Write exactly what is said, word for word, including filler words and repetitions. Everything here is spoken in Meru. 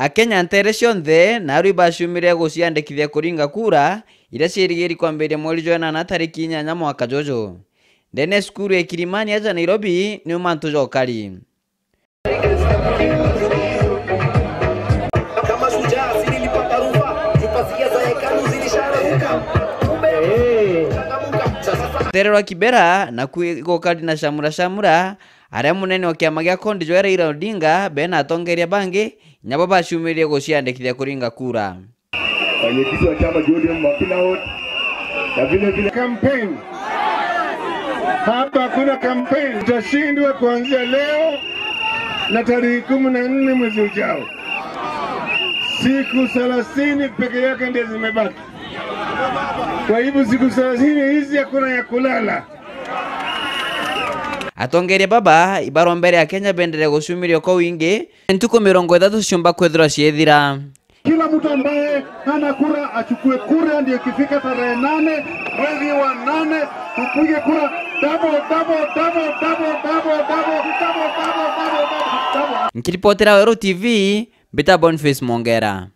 Akenya nteere cionthe naarua ibaciumire guciandikithia kuringa kura, iria ciirigiri kwambiria mweri jwa enana tariki inyanya mwaka juju. Ndene ya cukuru ya Kilimani aja Nairobi niuma ntu ja ukari. Kama shujaa, si nilipata rufa, chupa zile za hekalu zilishararuka. Kumbe changamuka. Sasa Ruteere rwa Kibera naku igukari na camura camura, aria munene wa kiama gia Kondi jwa Raila Odinga, be na atongeria bangi, nyabo baciumiririe guciandikithia kuringa kura. Wenyekiti wa chama cha O D M wa Kinawood, na vile vile campaign. Hapa hakuna campaign. Tutashindwa kuanzia leo na tarehe kumi na nne mwezi ujao. Siku thelathini peke yake ndio zimebaki. Kwa hivyo siku thelathini hizi hakuna ya kulala. Atongeria baba ibarombere Akenya bendere guciumiria kwa wingi, ntuku mirongo ithatu ciumba kwithirwa ciethira. Kila mtu ambaye hana kura achukue kura, ndio ikifika tarehe nane mwezi wa nane tupige kura double, double, double, double. Nkiripotera Weru T V, mbita Boniface Mongera.